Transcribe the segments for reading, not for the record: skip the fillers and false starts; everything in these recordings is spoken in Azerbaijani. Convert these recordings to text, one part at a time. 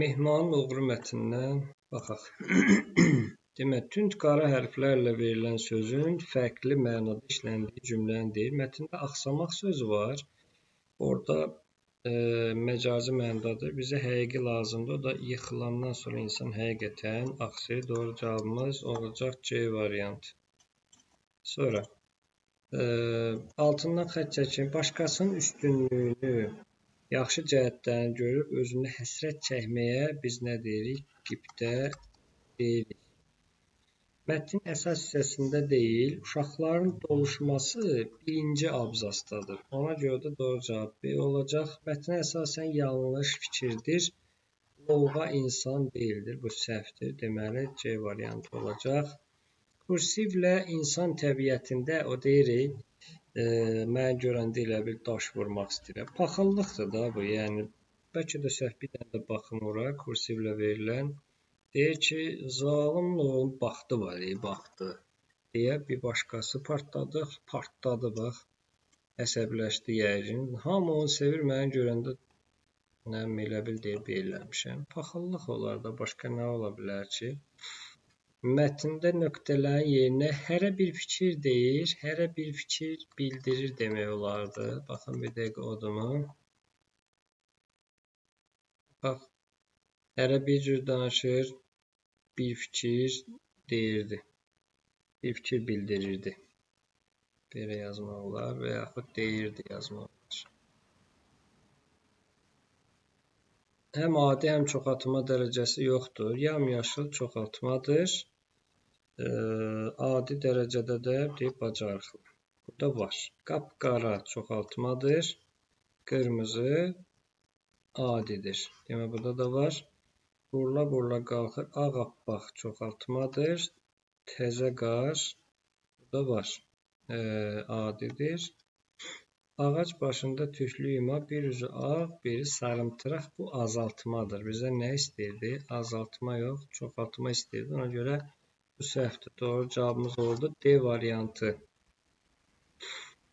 Mehmanın oğru mətnindən baxaq. Demək, tünd qara hərflərlə verilən sözün fərqli mənada işləndiyi cümləni deyir. Mətndə axsamaq sözü var. Orada məcazi mənadadır. Bizə həqiqi lazımdır. O da yıxılandan sonra insan həqiqətən axsayır. Doğru cavabımız olacaq C variantı. Sonra altından xətt çəkin. Başqasının üstünlüyünü, yaxşı cəhətlərini görüb özündə həsrət çəkməyə biz nə deyirik? Qibtə deyirik. Mətnin əsas hissəsində deyil, uşaqların doluşması birinci abzasdadır. Ona görə də doğru cavab B olacaq. Mətnə əsasən yanlış fikirdir. Lovğa insan deyildir. Bu səhvdir. Deməli, C variantı olacaq. Kursivlə insan təbiətində o deyirik, mənə görəndə elə bir daş vurmaq istəyirəm. Paxıllıqdır da bu, yəni bəlkə də səhv, bir dənə də baxım ora, kursivlə verilən. Deyir ki, zalımın oğlu baxdı var, baxdı deyə bir başqası partladı, partladı bax, əsəbləşdi yəqin. Hamı onu sevir, mənə görəndə nə elə bil deyib eləmişəm. Paxıllıq olar da, başqa nə ola bilər ki? Mətndə nöqtələrin yerinə hərə bir fikir deyir, hərə bir fikir bildirir demək olardı. Baxın bir dəqiqə odumu. Bax, hərə bir cür danışır, bir fikir deyirdi, bir fikir bildirirdi. Belə yazmaq olar və yaxud deyirdi yazmaq olar. Həm adi, həm çoxaltma dərəcəsi yoxdur. Yamyaşıl çoxaltmadır. Adi dərəcədə də deyib bacarıqlı. Burada var. Qapqara çoxaltmadır. Qırmızı adidir. Demək, burada da var. Burla-burla qalxır. Ağappaq çoxaltmadır. Təzə qar burada var. Adidir. Ağac başında tüklü yuma, bir üzü ağ, biri sarımtıraq. Bu azaltmadır. Bizə nə istəyirdi? Azaltma yox, çoxaltma istəyirdi. Ona görə bu səhvdir. Doğru cavabımız oldu D variantı.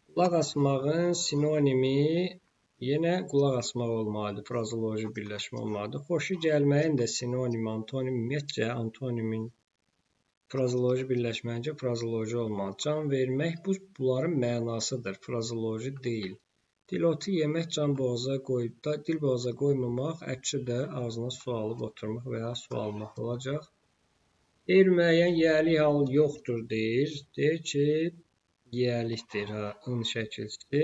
Qulaq asmağın sinonimi yenə qulaq asmaq olmalıdır. Frazoloji birləşmə olmalıdır. Xoşu gəlməyin də sinonimi, antonim, ümumiyyətcə antonimin frazoloji birləşməncə frazoloji olmalıdır. Can vermək bu, bunların mənasıdır, frazoloji deyil. Dilotu yemək can boğaza qoyub da, dil boğaza qoymamaq, əksi də ağzına su alıb oturmaq və ya su almaq olacaq. Qeyri-müəyyən yiyəlik hal yoxdur deyir. Deyir ki, yiyəlikdir, ha, ın şəkilçisi.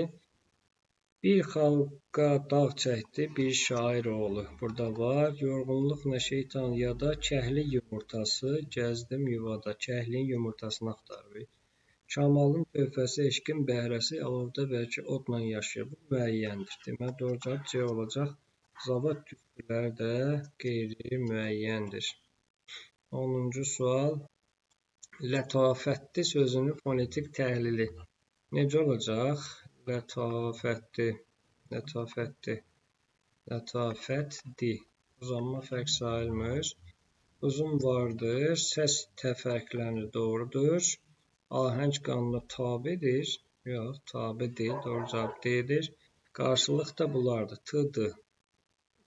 Bir xalqa dağ çəkdi, bir şair oğlu. Burada var. Yorğunluqla şeytan ya da kəhlik yumurtası gəzdim yuvada. Kəhliyin yumurtasını axtarır. Kamalın tövfəsi, eşqin bəhrəsi alovda bəlkə odla yaşayır. Bu müəyyəndir. Deməli, doğru cavab C olacaq. Zavod tüstüləri də qeyri-müəyyəndir. 10-cu sual. Lətafətli sözünün fonetik təhlili necə olacaq? Lətafətli, lətafətli, lətafətdi. Uzanma fərq sayılmır. Uzun vardır, səs təfərqlənir, doğrudur. Ahəng qanuna tabedir. Yox, tabe deyil, doğru cavab D-dir. Qarşılıq da bunlardır. T-d.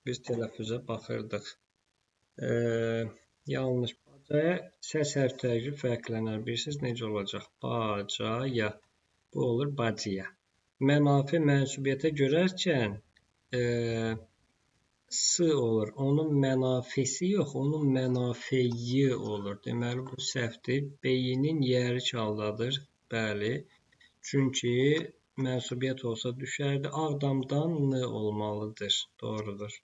Biz tələffüzə baxırdıq. Yanlış. Bacaya səs hərf təqib fərqlənər. Bilirsiniz necə olacaq? Bacaya. Bu olur bacıya. Mənafi mənsubiyyətə görərkən S olur. Onun mənafisi yox, onun mənafeyi olur. Deməli, bu səhvdir. Beyinin yərik haldadır. Bəli. Çünki mənsubiyyət olsa düşərdi. Ağdamdan N olmalıdır. Doğrudur.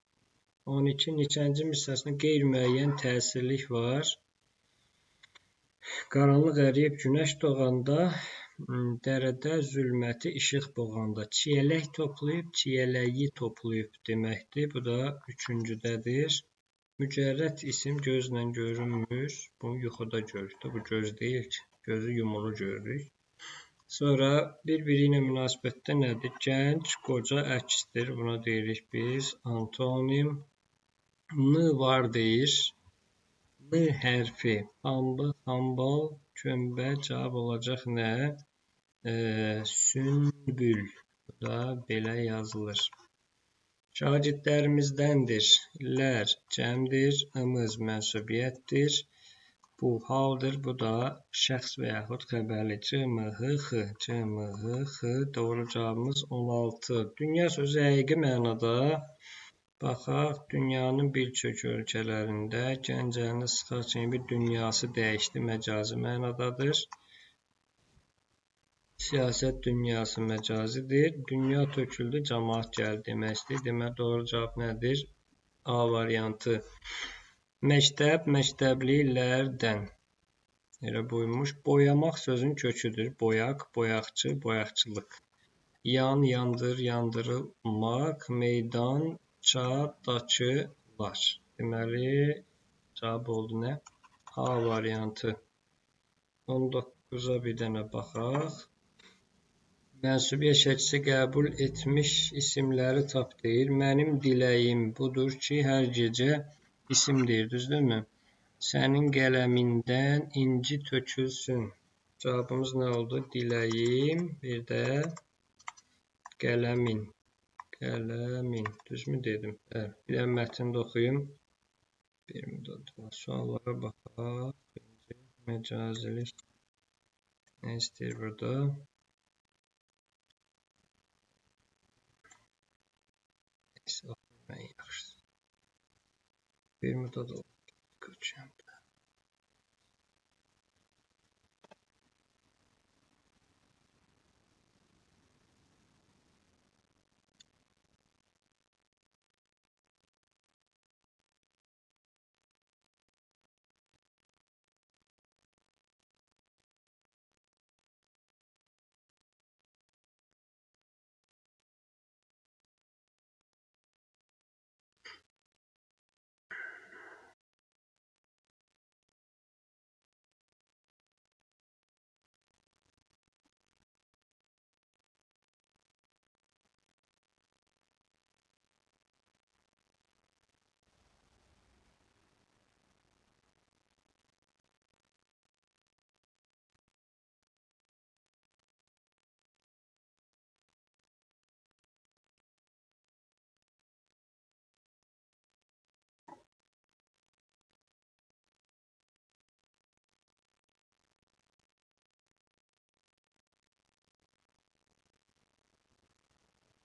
12. Neçənci misrasında qeyri-müəyyən təsirlik var. Qaranlıq əriyib günəş doğanda, dərədə zülməti işıq boğanda. Çiyələk toplayıb, çiyələyi toplayıb deməkdir. Bu da üçüncüdədir. Mücərrəd isim gözlə görünmür. Bunu yuxuda görürük. Bu göz deyil ki, gözü yumulu görürük. Sonra bir-biri ilə münasibətdə nədir? Gənc, qoca əksdir. Buna deyirik biz antonim. N var deyir. N hərfi. Pambıq, hambal, kömbə cavab olacaq nə? Sünbül. Bu da belə yazılır. Şagirdlərimizdəndir. Lər cəmdir, ımız mənsubiyyətdir. Bu haldır, bu da şəxs və yaxud xəbərli. C, M, H, X. C, M, H, X. Doğru cavabımız 16. Dünya sözü həqiqi mənada. Baxaq, dünyanın bir çox ölkələrində gənc əlini sıxaq kimi bir dünyası dəyişdi, məcazi mənadadır. Siyasət dünyası məcazidir. Dünya töküldü, camaat gəldi demək istəyir. Demək, doğru cavab nədir? A variantı. Məktəb, məktəblilərdən. Elə buymuş. Boyamaq sözün köküdür. Boyaq, boyaqçı, boyaqçılıq. Yan, yandır, yandırılmaq, meydan, çadakılar. Deməli, cavab oldu nə? A variantı. 19-a bir dənə baxaq. Mənsubiyyət şəkisi qəbul etmiş isimləri tap deyir. Mənim diləyim budur ki, hər gecə isim deyir, düzdürmü? Sənin qələmindən inci tökülsün. Cavabımız nə oldu? Diləyim, bir də qələmin. Qələmin. Düzmü dedim? Bəli. Bir də mətndə oxuyum. Bir müddət. Suallara baxaq. Birinci, məcazilik nə istəyir burada? Neyse, oxuyum ən yaxşısı. Bir müddət oldu. Köçəm.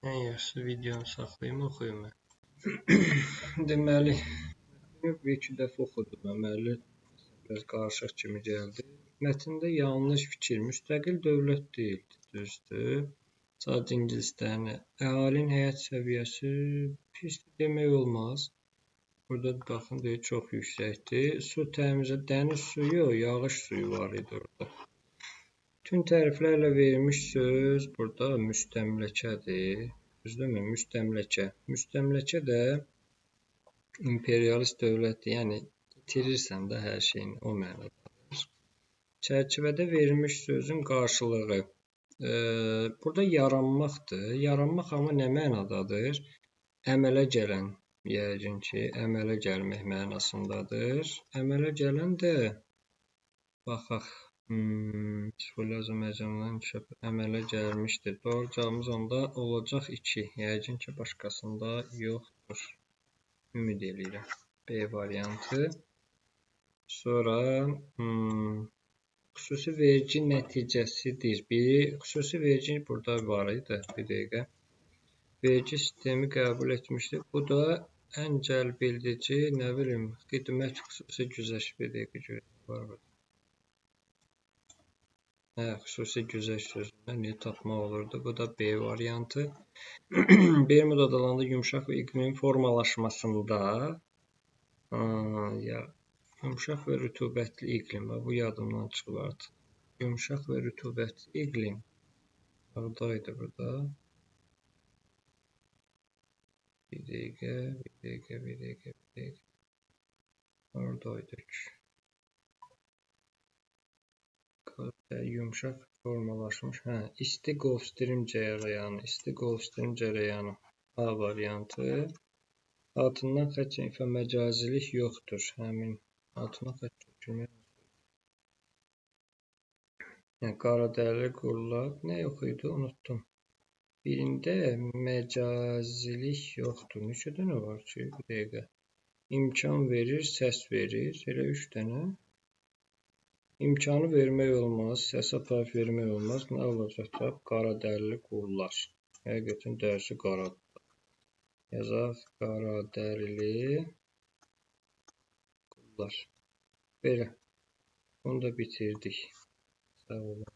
Ən yaxşısı videonu saxlayım, oxuyum mən. Deməli, bir iki dəfə oxudum. Əməli biraz qarışıq kimi gəldi. Mətndə yanlış fikir, müstəqil dövlət deyildi, düzdür. Sadəcə İngilislərini, əhalinin həyat səviyyəsi pisdir demək olmaz. Burada baxın, deyir, çox yüksəkdir. Su təmizə, dəniz suyu, yağış suyu var idi orada. Bütün təriflərlə verilmiş söz burada müstəmləkədir. Düzdürmü? Müstəmləkə. Müstəmləkə də imperialist dövlətdir. Yəni, itirirsən də hər şeyini, o mənadadır. Çərçivədə verilmiş sözün qarşılığı. Burada yaranmaqdır. Yaranmaq amma nə mənadadır? Əmələ gələn, yəqin ki, əmələ gəlmək mənasındadır. Əmələ gələn də, baxaq, Psixologiya məcəmlərin əmələ gəlmişdir. Doğru cavabımız onda olacaq 2. Yəqin ki, başqasında yoxdur. Ümid eləyirəm. B variantı. Sonra xüsusi vergi nəticəsidir. Biri, xüsusi vergi burada var idi. Bir dəqiqə. Vergi sistemi qəbul etmişdir. Bu da ən cəlb edici, nə bilim, xidmət xüsusi güzəşt. Bir dəqiqə görək, var burada. Hə, xüsusi güzəşt sözündən niyə tapmaq olurdu? Bu da B variantı. Bermuda adalarında yumşaq və iqlimin formalaşmasında yumşaq və rütubətli iqlim. Bu yadımdan çıxıb artıq. Yumşaq və rütubətli iqlim. Haradaydı burada? Bir dəqiqə, bir dəqiqə, bir dəqiqə, bir dəqiqə. Haradaydıq? Yumşaq formalaşmış. Hə, isti Golfstream cərəyanı. İsti Golfstream cərəyanı. A variantı. Altından xətt çəkmə məcazilik yoxdur. Həmin altından xətt çəkilmək. Yəni, Qaradərili qurlar. Nə yox idi? Unutdum. Birində məcazilik yoxdur. Neçə dənə var ki? Bir dəqiqə. İmkan verir, səs verir. Elə 3 dənə. İmkanı vermək olmaz, səs aparıb vermək olmaz. Nə olacaq cavab? Qara dərili qullar. Həqiqətən dərisi qaradır. Yazaq, qara dərili qullar. Belə. Bunu da bitirdik. Sağ olun.